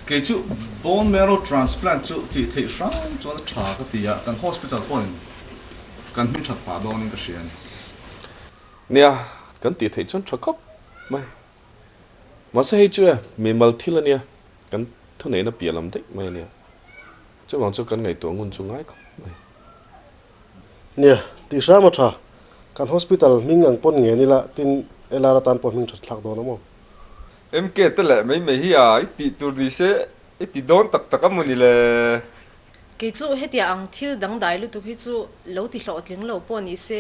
Kei chu bone marrow transplant chu tih theih hram chuan a tha ka ti a, kan hospital pawhin kan hming that pah dawnin ka hria a ni. Nia, kan tih theih chuan tha khawp mai. Mahse hei chu e, mimal thil a nia, kan thuneihna piah lam daih mai a nia. Chuvang chu kan ngaihtuah ngun chu ngai khawp mai. Nia, tih hram a tha. Kan hospital hming ang pawn ngen ila, tin LR atan pawh hming that thlak dawn a maw? MK te leh mai mai hi a, i tih tur ni se, i ti dawn tak tak a maw ni le? Kei chu hetia ang thil dangdai lutuk hi chu lo ti hlawhtling lo pawh ni se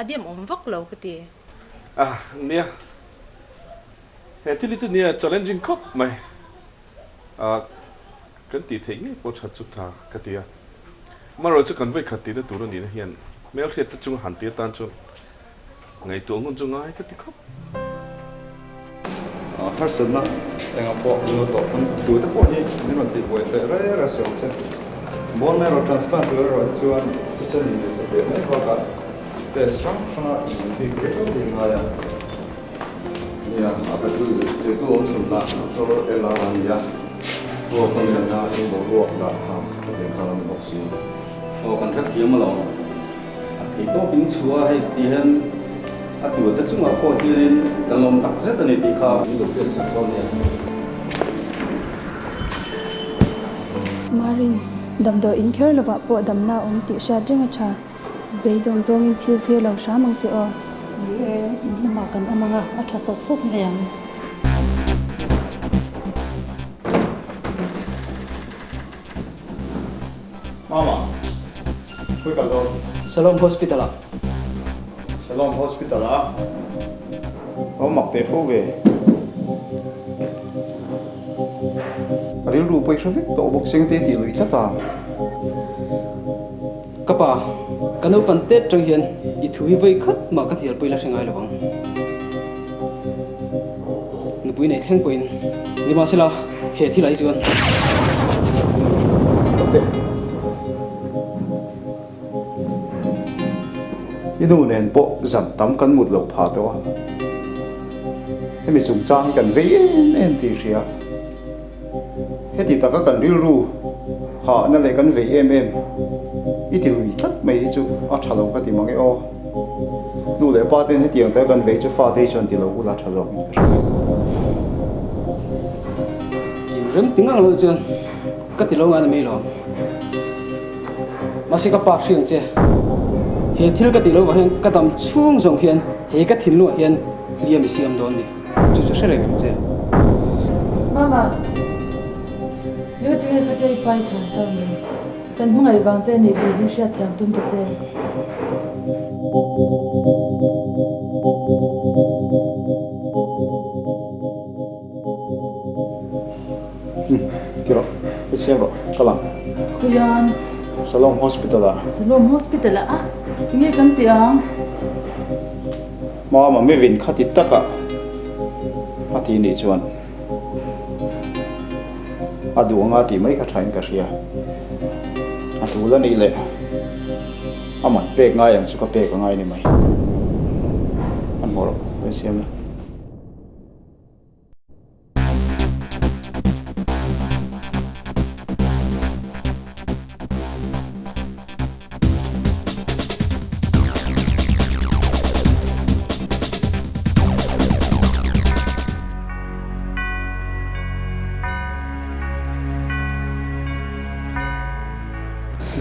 a diam awm vak lo ka ti. A, nia. He thil hi chu nia challenging khawp mai. A, kan tih theih ngei pawh that chu tha ka ti a. Amaherawhchu chu kan vawikhat tihna tur a nihna hian hmelhriat te chunga han ti atan chuan Ngaihtuah ngun chu ngai ka ti khawp. Harsatna engah pawh min lo tawh pawn tute pawh hi min rawn tihbuai hreh reng reng sawi che. Bone marrow transplant tur erawh hi chuan thisen in neih satliah mai bakah test hrang hranga in bik riau hi a ngai a. Nia, a petu zirtirtu awm chhun lah Doctor LR a ni a, ruak a lian a, eng boruak dah kha ka pian khan a ni bawk si. Aw kan hrethiam alawm. A thei tawk in chhuah a hei ti hian a tur te chungah pawh hianin kan lawm tak zet a ni tih kha. Min lo hriat sak dawn nia. Marin, damdawi in kher lovah pawh damna a awm tih hriat reng a tha. Beidawng zawngin thil thlir lo hram ang che aw. Ni e, in lamah kan awm ang a, a tha sawt sawt mai ang. Mama, khawi kal dawn? Shalom Hospital ah. Shalom Hospital ah? Aw mak teh fo ve. A rilru pawh i hre vek tawh bawk seng te tih lui tlat a. Ka pa, ka naupan tet tang hian i thu hi vawi khat mah ka hnial pawh i la hre ngai lo ang. Nupui nei thleng pawhin nimahsela he thil ah hi chuan. Tate, i nu nen pawh zan tam kan mut loh phah tawh a, hemi chungchang hi kan vei em em tih hria. Heti taka kan rilru hahna leh kan vei em em i ti lui tlat mai hi chu a tha lo ka ti mang e aw. Nu leh pa ten hetiang taka kan vei chu fate hi chuan ti lo ula tha zawkin ka hria. In rem ti ngang lo chuan ka ti lo ngai na mai lo. Mahse ka pa hriang che, he thil ka ti lo vang hian ka dam chhung zawng hian he ka thinlungah hian hliam i siam dawn ni. Chu chu hre reng ang che. Mama, Eng ati nge ka tia i pai chhan tak mai? Kan hmangaih vang che ni tih hi hriatthiam tum ta che. Umm, ti rawh, i siam rawh, ka lang. Khawian? Salom Hospital ah. Salom Hospital ah? Eng nge kan tih ang? Mama mi vin kha ti taka a ti nih chuan a duh anga tih mai kha thain ka hria. A tul a nih leh a man pek ngai ang chu ka pek angai ni mai. An hmuh rawh, ka insiam la.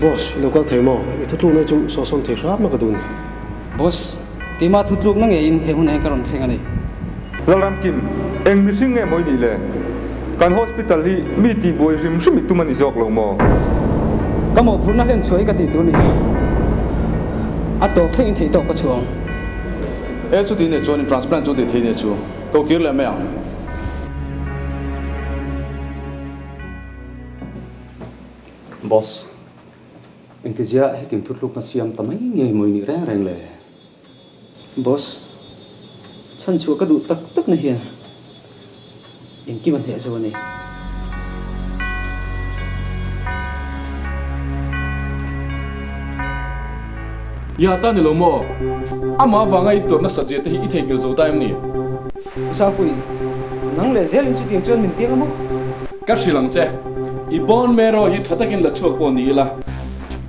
Boss, i lo kal thei maw? I thutlukna chu sawhsawn thei hram a ka duh ni. Boss, keimah thutlukna ngeiin he hunah hian ka rawn thleng a ni. Lalramkim, eng mihring nge maw i nih le? Kan hospital hi mi tihbuai hrim hrim i tum a ni zawk lo maw? Ka mawhphurhna hlen chhuah hi ka tih tur ni. A tawp thlengin theih tawk ka chhuang. E chuti nih chuan in transplant chu tih thei nih chu ko kir leh mai ang. Boss, engtizia hetiang thutlukna siam ta mai nge maw i nih reng reng le? Boss, chhan chhuah ka duh tak tak na hian engkim a hneh zo a ni. I ta ni lo maw? Amah avanga i tawrh nasat zia te hi i theihnghilh zo ta em ni? Usangpui, nang leh zelin chutiang chuan min tiang a maw? Ka hrilh ang che, i bone marrow hi tha takin la chhuak pawh ni ila,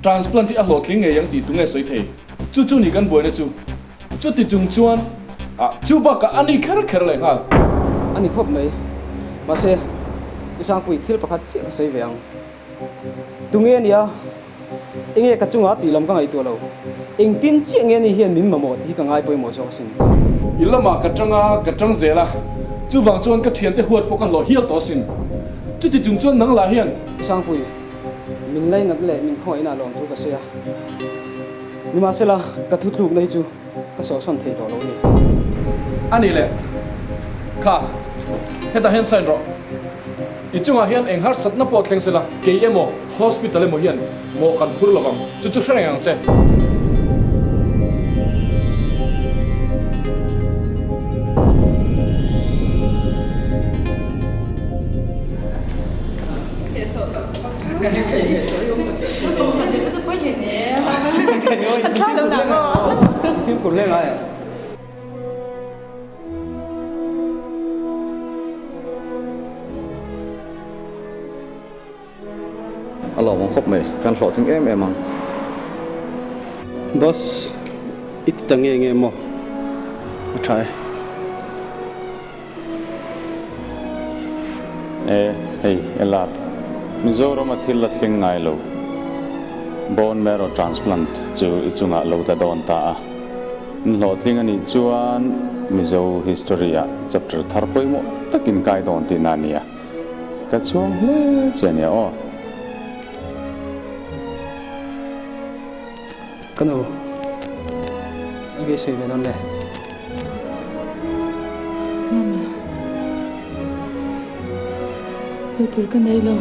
transplant hi a hlawhtling ngei ang tih tunge sawi thei? Chu chu ni kan buaina chu. Chuti chung chuan, ah, chu bakah a ni kher kher leh nghal. A ni khawp mai. Mahse, i Sangpui thil pakhat chiah ka sawi ve ang. Tunge a nia? Enge ka chunga tih lam ka ngaihtuah lo. Engtin chiah nge ni hian min mamawh tih hi ka ngai pawimawh zawk asin. I lamah ka tang a, ka tang zel a. Chuvang chuan ka thiante huat pawh ka hlawh hial tawh asin. Chuti chung chuan nang lah hian. Sangpui, min lainat leh min khawngaihna a lawm thu ka sawi a. Nimahsela, ka thutlukna hi chu ka sawhsawn thei tawh lo a ni. A nih leh, kha, hetah hian sign rawh. I chungah hian eng harsatna pawh thleng sela, kei emaw, hospital emaw hian mawh kan phur lovang, chu chu hre reng ang che. A lawmawm khawp mai, kan hlawhtling em em ang. Boss, i ti ta nge nge maw? A tha e. E, hei, LR, Mizoram a thil la thleng ngai lo. Bone marrow transplant chu i chungah lo tla dawn ta a. In hlawhtling a nih chuan Mizo history ah chapter thar pawimawh takin kai dawn tihna a nia. Ka chhuang hle che ania aw. Ka nu, enge i sawi ve dawn le? Mama, sawi tur ka nei lo.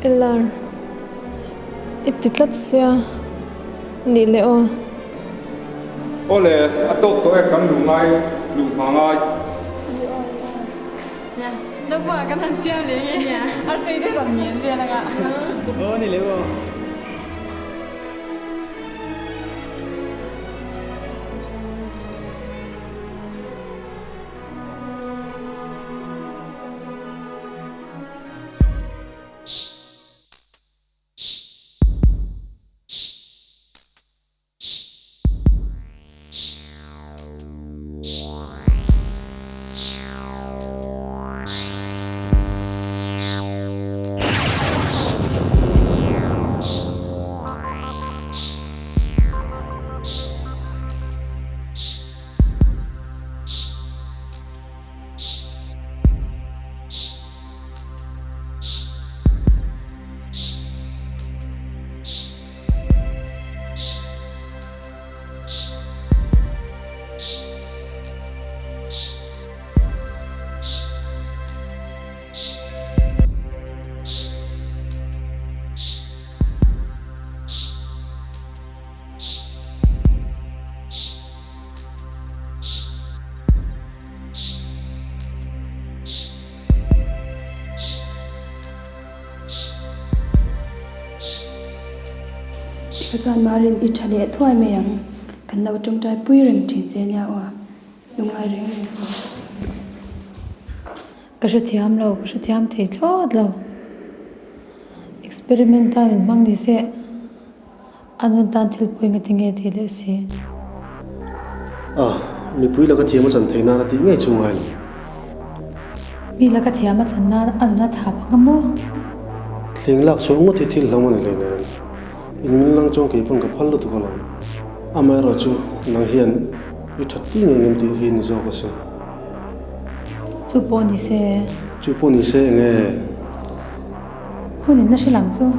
Eller, i ti tlat sia nih leh aw. Aw le, a tawk tawh e, kan luh ngai, luh hma ngai. Nia, naupangah kan han siam leh hi, artui te rawn ngen vel anga. Aw ni leh aw. Tikha chuan Marin i tha leh thuai mai ang, kan lo tawngtai pui reng thin che nia aw, lungngai reng reng suh. Ka hrethiam lo, ka hrethiam thei thlawt lo. Experiment tan min hmang ni se. A nun tan thil pawi nga ti nge tih leh si. A, mipui laka thiam a chan theih nan a tih ngei chu ngai lo. Mi laka thiam a chan nan a nun a thap ang a maw? Thling lak chhuah ngawt hi thil hlauh a ni hleinem. In min lang chuan kei pawn ka phal lutuk alawm. Amaherawh chu nang hian i that pui ngei ngem tih hi ni zawk asin. Chu pawh ni se. Chu pawh ni se enge? Hun in la hre lang chu.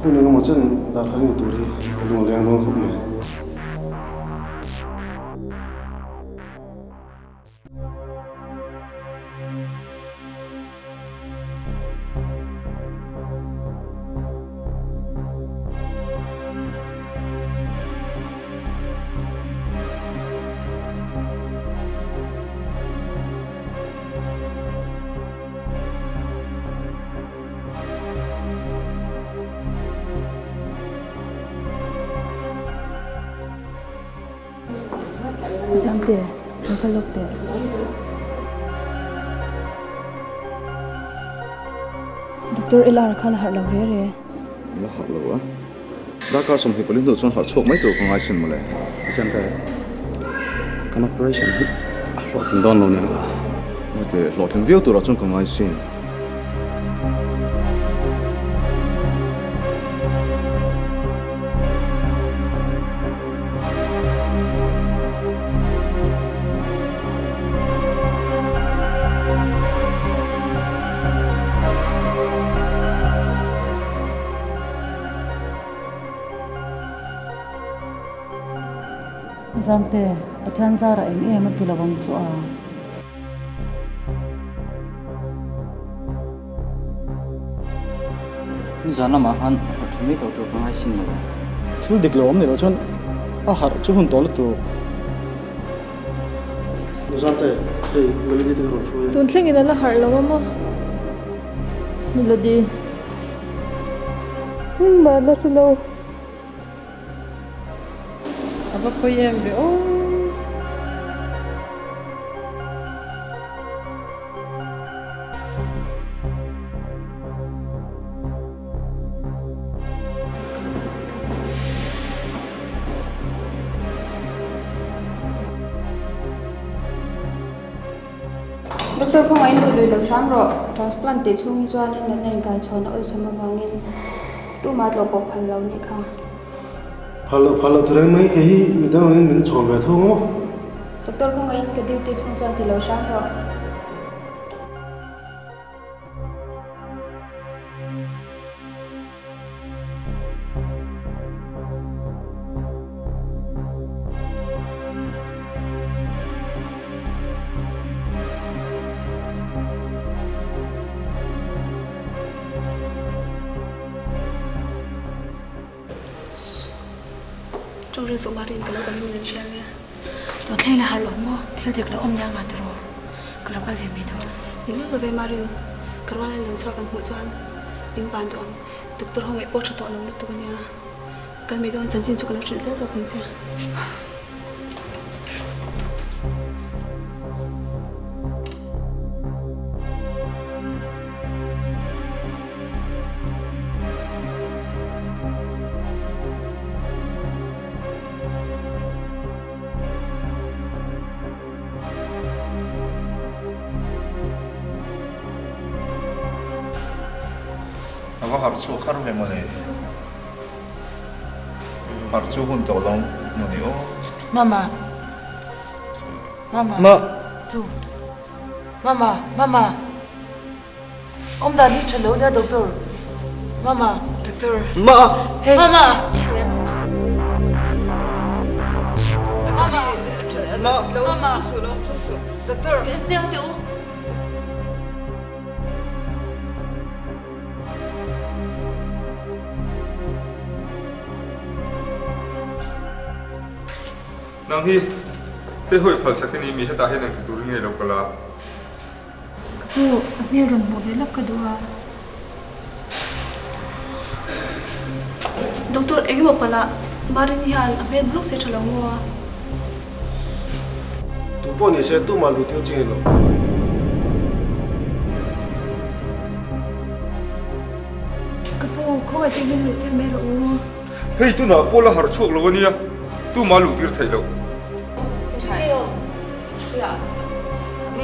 Hun engemaw chen darkar ni tur hi ka lung a leng dawn khawp mai. Siamte, lo kal lawk teh. Doctor LR kha la harh lo re re. La harh lo a. Darkar 24 hnu chuan harh chhuak mai tur ka ngai sin mawle. Siamte, kan operation hi a hlawhtling dawn lo nia. Hete, hlawhtling viau turah chuan ka ngai sin. Zamte, Pathian zarah eng em a ti lo ang chu a. Nizan lamah khan harh tha mai tawh tur ka ngai sin lo. Thil dik lo awm ni lo chuan a harh chu hun tawh lutuk. Nizante, hei Melody te ka rawn hruai a. Tun thlengin a la harh lo a maw? Melody. Engmah la hre lo. A va pawi em ve aw. Doctor khawngaih in duh lui lo hram rawh. Transplant tih chhung hi chuanin natna inkaichhawn a awlsam avangin tumah tlawh pawh phal lo nih kha. Phal loh phal loh ti reng mai kei hi midang angin min chhawn ve tho ang maw? Doctor khawngaih in ka duty chhung chuan ti lo hram rawh. Tawng rin suh Marin ka lo kal hun an hria nge. Tun thleng la harh lo maw? Thil dik lo awm nia nga tiraw? Ka lo kal ve mai dawn. Ni lul lo ve Marin, ka rual a lo chhuak an hmuh chuan min ban duh ang. Doctor ho ngaih pawh tha tawh lo lutuk ania. Kal mai dawn chanchin chu ka lo hrilh zel zawk ang che. A va harh chhuak har ve mawle. Harh chu hun tawh lo maw ni aw. Mama. Mama. Ma. Chu. Mama. Mama. Awm dan hi tha lo nia doctor. Mama. Doctor. Ma. Hey. Mama. Mama. Ma. Mama. Doctor. Ka en chiang teh u. Nang hi te hawi phal sak i ni mi hetah hian engti turin nge lo kal a? Ka pu, a hmel rawn hmuh ve lawk ka duh a. Doctor, engemaw palh ah Marin hian a hmel buluk se tha lo maw a? Tu pawh ni se tumah luh tir ching lo. Ka pu, khawngaih te min luh tir mai rawh u. Hei tunah pawh la harh chhuak lo a nia, tumah luh tir theih loh.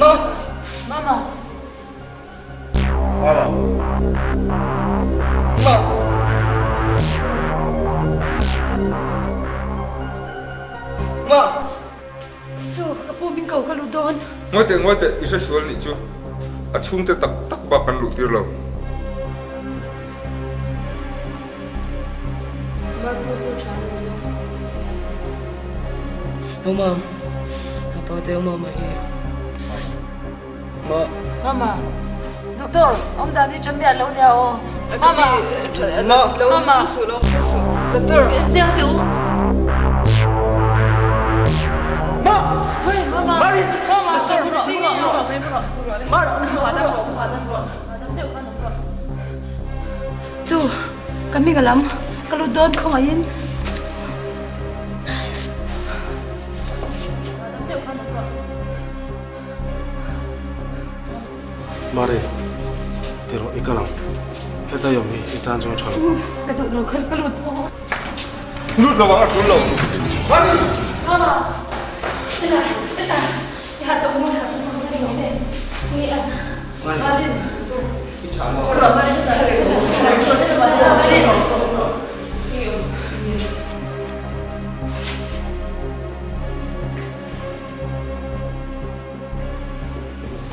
Ma! Mama! Mama! Ma! Ma! Chu, ka pu min ko ka lut dawn. Ngawi teh, ngawi teh, i hre sual nih chu. A chhungte tak tak bak kan luh tir lo. Marpu chu tha ni maw? Mama, apa te mama hi. Ma. Mama, doctor, awm dan hi tha miah lo nia aw. Mama, Ma. Mama, Doctor, ka en chiang teh u. Ma. Hey, mama, Mari. Mama, Doctor, tinge. Mar. Chu, ka hming a lam, ka lut dawn khawngaihin. Mari, ti rawh i kal ang. Heta i awm hi i tan chuan a tha lo. Ka duh lo kha ka lut aw. Lut lo ang a tul lo. Mari! Mama! Ela, ela, i harh tawh maw? I harh tawh maw? Ka ni e. Ni a. Mari! I tha maw?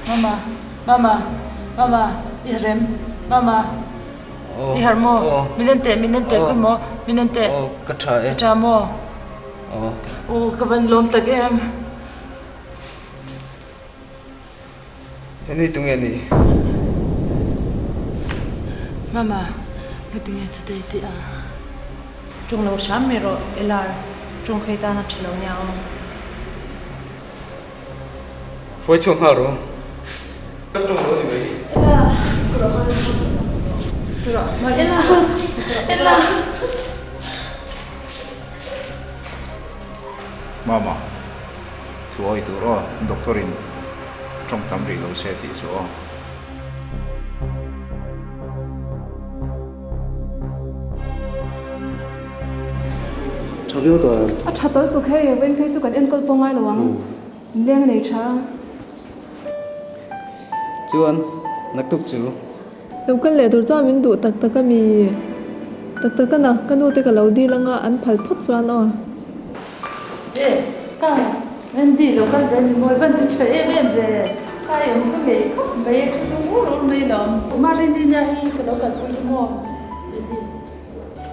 Mama, mama, mama, i harh em? Mama, i harh maw? Min en teh, min en teh khawi maw? Min en teh. Ka tha e. Ka tha maw? Aw, ka van lawm tak em. Henry tunge ni? Mama, ngatinge chutei tih a? Ṭawng lo hram mai rawh, Elar, ṭawng khei tan a ṭha lo nia aw. Huai chhuak nghal rawh. Ka ṭawng lo ni mai. Elar, Elar, Elar. Mama, Chu awi tur aw, doctor in tawng tam rih lo se tih chu aw. Tha viau ta em? A tha tawlh tuk hei, vawiin phei chu kan enkawl pawh ngai lo ang, leng nei tha. Chuan naktuk chu. Lo kal leh tur chuan min duh tak tak a mi? Tak tak a na, ka nu te ka lo dil anga an phal phawt chuan aw. E, ka Andy lo kal ve ni maw, i van ti tha em em ve, ka ei awm ka ngei khawp mai, thu tung ur ur mai lo. Marini nia hei ka lo kalpui hi maw Melody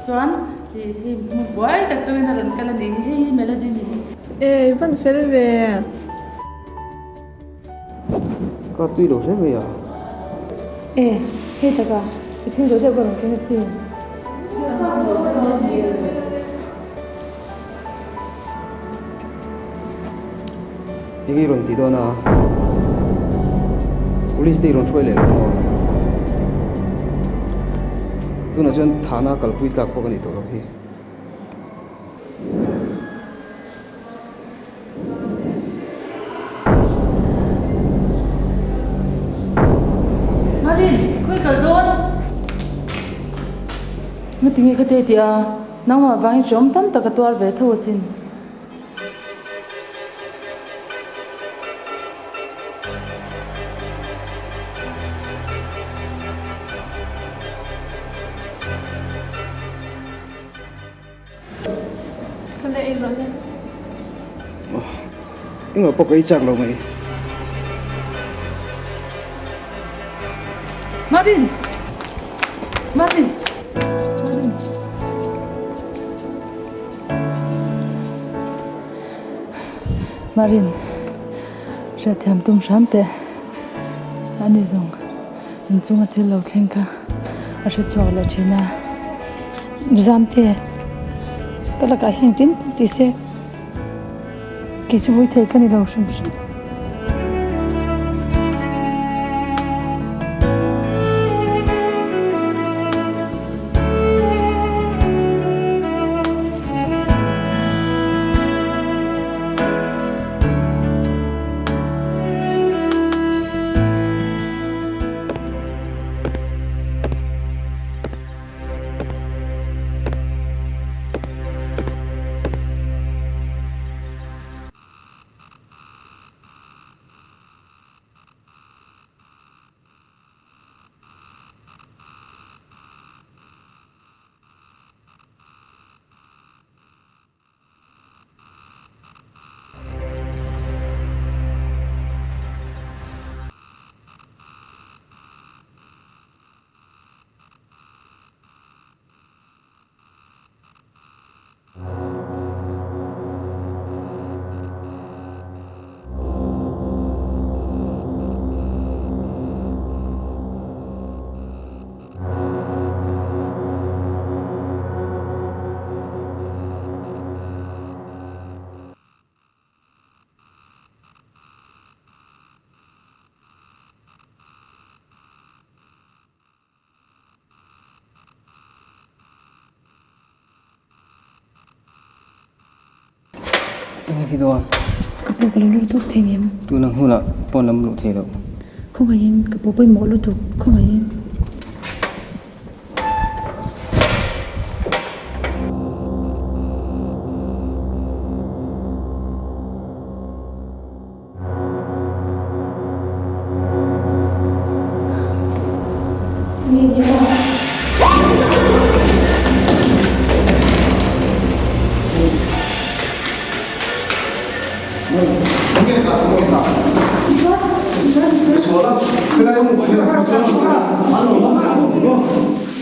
chuan hei hei hmu buai tak chungin a rawn kal a nih hi, hei hi Melody ni hi. E, i van fel ve. Ka tui lo hle mai a. E, hei taka, i thil deuh deuh ka rawn keng asin. Eng i rawn ti dawn a? Police te i rawn hruai leh lo maw? Tunah chuan thahna kalpui tlak pawh ka nih tawh loh hi. Marin, khawi kal dawn? Ngatinge ka te tih a, nangmah vangin hreawm tam tak a tuar ve tho asin. Ka la ei rawh le. Engah pawh ka ei chak lo mai. Marvin! Marvin! Marvin! Marvin, hriatthiam tum hram teh. Ani zawng inchunga thil lo thleng kha a hre chhuak leh thin a. Zamte, ka lakah hian engtin pawh ti se, kei chu vui thei ka ni lo hrim hrim. Enge ti dawn? Ka pu ka lo lut dawk thei ngem? Tuna hmunah pawn lam luh thei loh. Khawngaihin ka pawh pawimawh lutuk khawngaihin.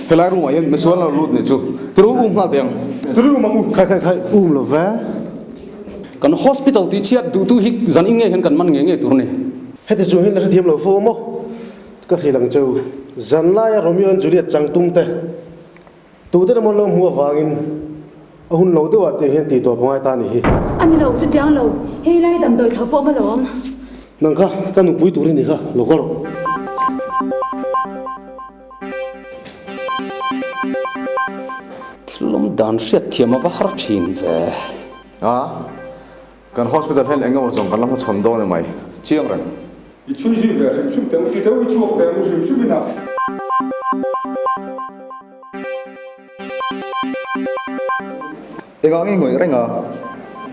Helai room ah hian misual a lo lut nih chu tiru um nghal teh ang. Tiru um ang u. Khai khai khai um lo ve. Kan hospital tih chhiat duhtu hi zan in ngei hian kan man ngei ngei tur a ni. Heti chung hian la hrethiam lo fo maw? Ka hrilh ang cheu. Zan laia Romeo and Juliet chang tum te, tute emaw an lo hmuh avangin a hun lo deuhah tiang hian tih tawp a ngai ta a nih hi. A ni lo, chutiang lo. Hei lai damdawi thlo pawh a lo awm. Nang kha ka nupui tur i ni kha, lo kal rawh. Thil awm dan hriat thiam a va har thin ve. A, kan hospital hian eng emaw zawng kan la hmachhawn dawn emai, chiang reng. I chhui zui ve hrim hrim teh u, ti deuh i chhuak teh u hrim hrim in a. Engah nge ngawih reng a?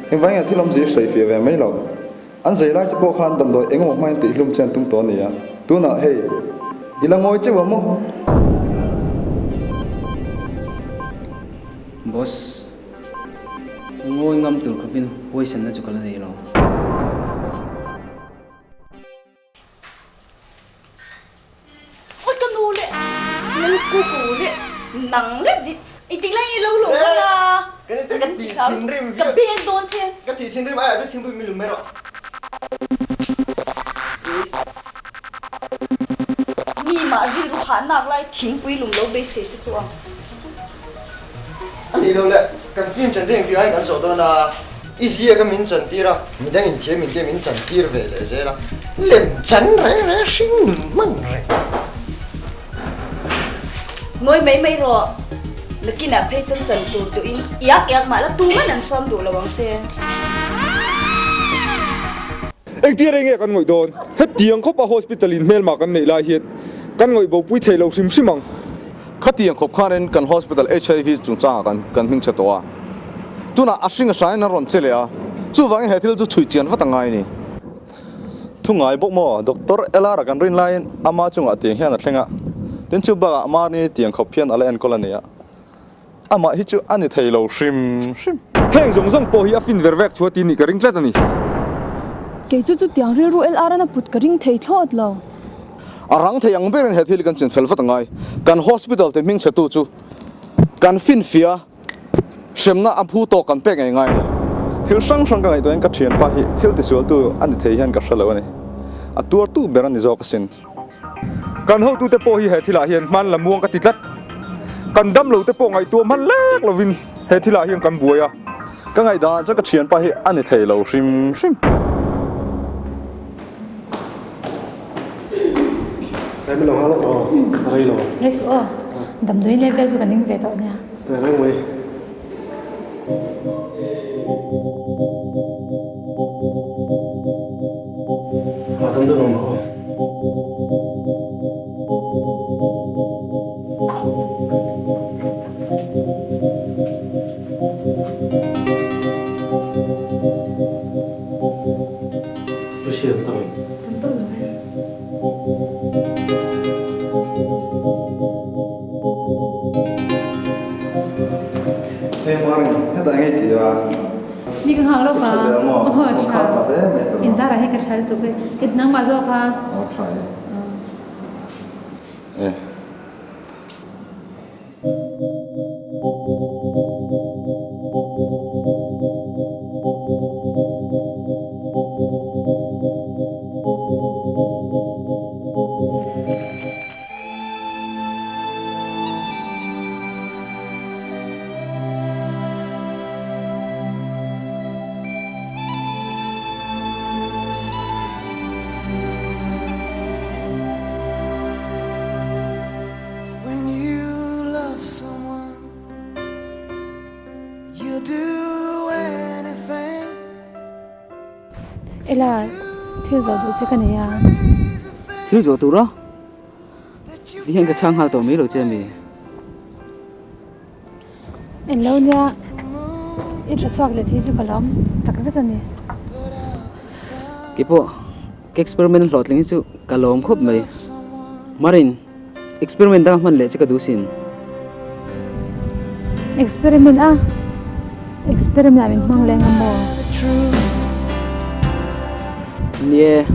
Engvai nge thil awmzia i sawi fiah ve mai lo? An zai lai che pawh khan damdawi eng emaw hmain tihhlum che an tum tawh a nia. Tunah hei, i la ngawi cheuh a maw? Boss, ngawi ngam tur khawpin huaisanna chu ka la nei lo. Ui ka nu le lal ku ku le nang le di engtik lai nge lo lo hman a Ka ni te ka tih thinrim ka beng dawn che. Ka tih thinrim aiah chuan thingpui min lum mai rawh. Mi mah rilru hah nak lai thingpui lum lo beisei te chu ang. A nih loh le, kan film chan te engtik ah hian kan zawh dawn a, i ziak a min chan tir a, midang in thiam in te min chan tir ve leh zel a, lem chan reng reng hring nun hman reng. Ngawi mai mai rawh, nakinah phei chuan chan tur duh in iak iak mah la tuman an sawm duh lo ang che. Engtir eng nge kan ngawih dawn? Hetiang khawpa hospital in hmelma kan neih lai hian kan ngawih bopui thei lo hrim hrim ang. Khatiang khawp khanin kan hospital HIV chungchangah kan kan hming chhe tawh a. Tunah a hring a hrain an rawn che leh a, chuvangin he thil chu chhui chian vat a ngai a ni. Thu ngai bawk maw? Doctor LR-a kan rin laiin ama chungah tiang hian a thleng a, tin chu bakah mahni tiang khawp hian a la enkawl a ni a, amah hi chu a ni thei lo hrim hrim. Heng zawng zawng pawh hi a fin ver vek chhuat i nih ka ring tlat a ni. Kei chu chutiang rilru LR-an a put ka ring thei thlawt lo. A rang thei ang berin he thil kan chinfel vat a ngai. Kan hospital te hming chhetu chu kan finfia hremna a phu tawk kan pek ngei ngai a ni. Thil hrang hrang ka ngaihtuahin ka thianpa hi thil tisualtu a ni thei hian ka hre lo a ni. A tuartu ber a ni zawk asin. Kan hotute pawh hi he thilah hian hman la muang ka ti tlat. Kan dam lo te pawh ngaihtuah hman lek lovin he thilah hian kan buai a. Ka ngaihdan chuan ka thianpa hi a ni thei lo hrim hrim. Kai min lo nghal lawk rawh, a rei lo. Rei suh aw, damdawi level chu ka ning ve tawh nia. Teh reng mai. A damdawi awm rawh aw. Ka hriat ta mai. Kan tawh lo e. Hei Marin, hetah eng nge i tih a? Ni ka nghak lawk a. I tha zel maw? Aw tha. Kha ta hle mai tawh. Inzarah hi ka tha lutuk e. I nangmah zawk a. Aw tha e. E. When you love someone you'll do anything. Ela, thil zawh duh che ka nei a. Thil zawh tura ti hian ka chhang nghal tawh mai lo che a mi? En lo nia, i tha chhuak leh thei chu ka lawm tak zet a ni. Keipawh ka experiment hlawhtling hi chu ka lawm khawp mai. Marin, experiment danga hman leh chu ka duh sin. Experiment a? Experiment ah min hmang leng a maw? Nie,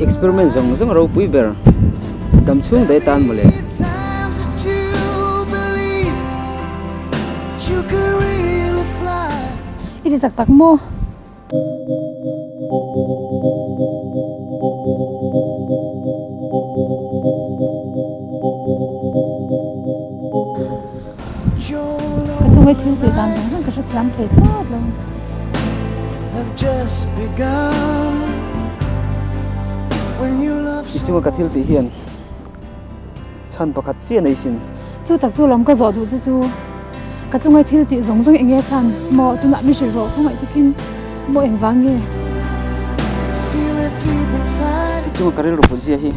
experiment zawng zawng a ropui ber. Dam chhung daih atan mawle. I ti tak tak maw? Ka chunga thil tih dan dang dang ka hrethiam thei thlawt lo. I chunga ka thil tih hian chhan pakhat chiah nei sin. Chu tak chu lawm ka zawh duh che chu ka chunga thil tih zawng zawng eng nge chhan maw tunah min hrilh rawh khawngaih takin maw engvang nge? I chunga ka rilru put zia hi.